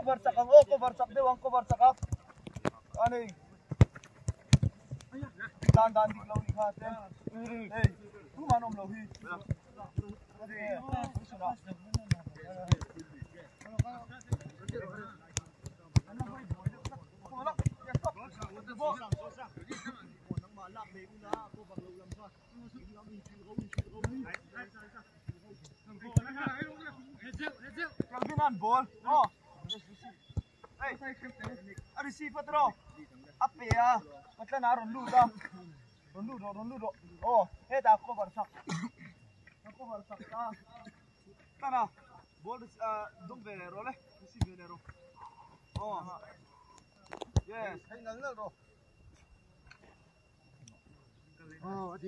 Cover sak ang aw, cover sak deuh ang, cover sak a. Ani. Dan dan dik lo ni kha te. Hey, tu man om lo hi. Kelvin an ball. Oh. Hey. A receive atro. A pe a. Patlan a rawn lut a. Rawn lut rawh, rawn lut rawh. Oh, hetah cover sak. A cover sak ta. Tana. Ball dawng ve leh rawh le. Receive ve leh rawh. Oh. Yes. Hei nal nal rawh.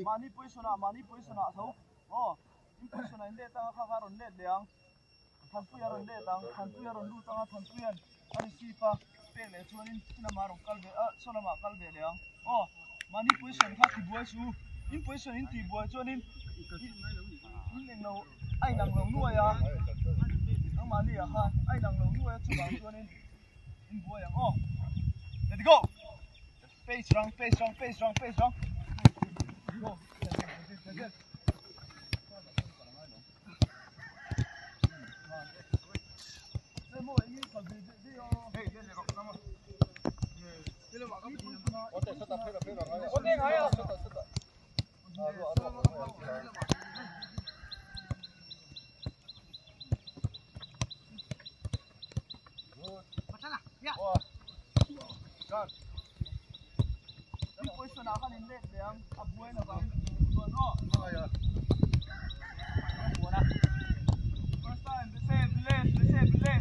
Mahni position ah, mahni position ah tho. Oh. In position ah in let anga kha kha rawn let leh ang. Thanpuia rawn let ang, Thanpuia rawn lut anga Thanpuia'n a receive a pek leh chuanin khi lamah rawn kal ve a, saw lamah kal ve leh ang. Aw, mahni position kha ti buai su, in position in tih buai chuanin in englo a inang lo nuai a, nangmahni ah khan a inang lo nuai a chuvang chuanin in buai ang aw. Ready go! Pace rang, pace rang, pace rang, pace rang. Go! First time, be safe, be late, be safe, be late.